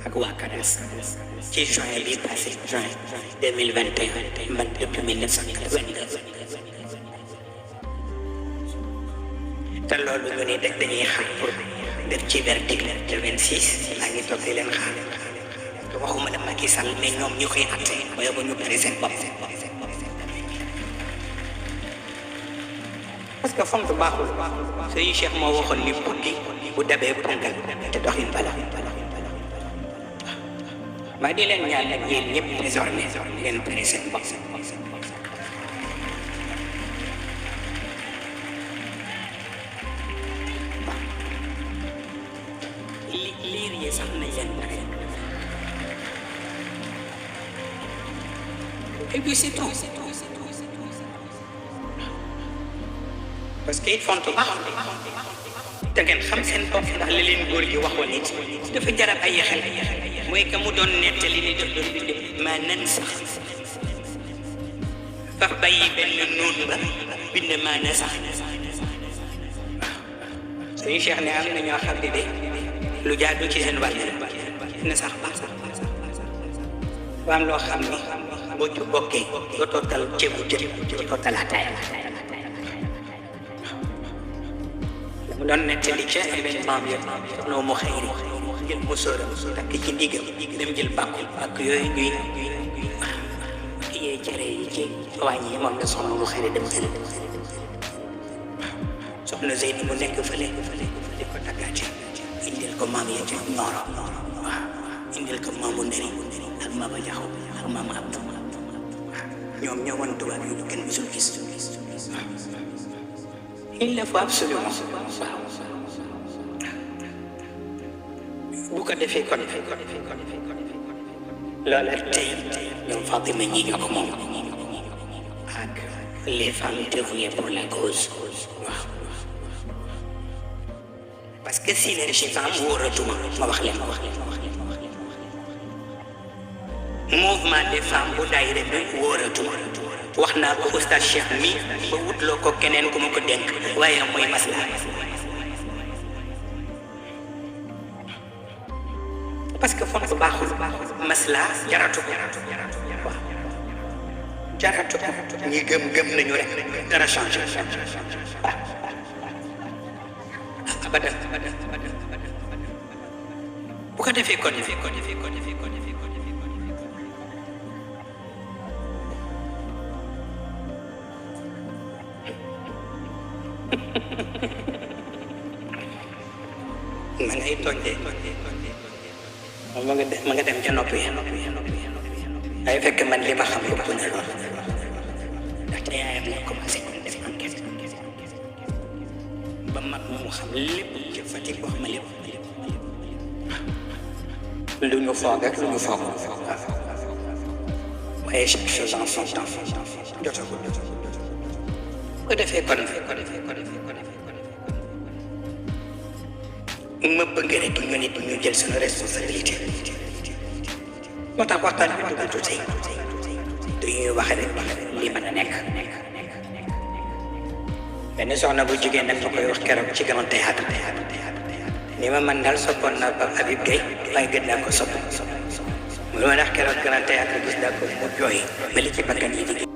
ak waa CADAS ci juin bi passé juin 2021 man depuis 1982 te loolu ñu ni dañuy xaar pour def ci verdict le 26 maa ngi toog di leen xaar waxuma la Macky Sall mais ñoom ñu koy atte mooy ba ñu bari seen bopp parce que fonk baaxul sëñ Cheikh moo waxoon ni buddi bu dabee ponkal te doxin bala maa di leen ñaan nag yéen ñëpp désormais ngeen bari seen bopp liir yi sax nañ leen pare et puis c'est tout parce que it fontu baax te ngeen xam seen bopp ndax li leen góor gi waxoon it dafa jarab ay xel mooy que mu doon nettali ni def doon binde maa nan sax faf bàyyi benn noon ba bind maa na sax suñu Cheikh ne am na ñoo xam ne de lu jaadu ci seen wàll na sax baax am loo xam ni boo ci bokkee doo tootal ceebu jën doo tootal ataaya mu doon nettali ca événement bi soxna mu xëyri jël mu sóoram takk ci ndigam dem jël bàkk yooyu ñuy yee cere yi ci wàññi moom la soxna mu xëyri dem jël soxna Zeyni mu nekk fële di ko taggaati indil ko maam ya ca Ñooro waaw indil ko maamu Nderi ak Maba Jaxu ak maama Abdou waaw ñoom ñoo wan tubaab yu kenn musul gis il le faut absolument waaw bu ko defee kon loola tey ñoom Fatima ñi ñoo ko moom ak les femmes dévouées pour la cause waaw parce que si leen ci femme wóoratuma ma wax leen mouvement des femmes bu daayira bi wóoratuma wax naa ko oustaz Cheikh mi ba wutloo ko keneen ku ma ko dénk waaye mooy masla parce que fond baaxul masla jaratu ko waaw jaratu ko ñi gëm nañu rek dara changé waaw abadan bu ko defee kon ma ngay tooñ de ma nga dem ca noppi ay fekk man li ma xam yëpp na lool ndaxte yaayam la commencé kon def enquête ba mag mu xam lépp ci Fatick wax ma lépp lu ñu foog ak lu ñu foog waaye chaque chose en son temps jotagul ko defee kon ma bëgg rek ñu nit ñu jël suñu responsabilité moo tax waxtaan bi dugg tuuti dañuy wax rek li mën a nekk benn soxna bu jigéen nag ma koy wax keroog ci Grand Théâtre ni ma man daal soppoon naa ba Habib Gueye waaye gën naa ko sopp mu ma ndax keroog Grand Théâtre gis naa ko mu jooy ba li ci bakkan yi di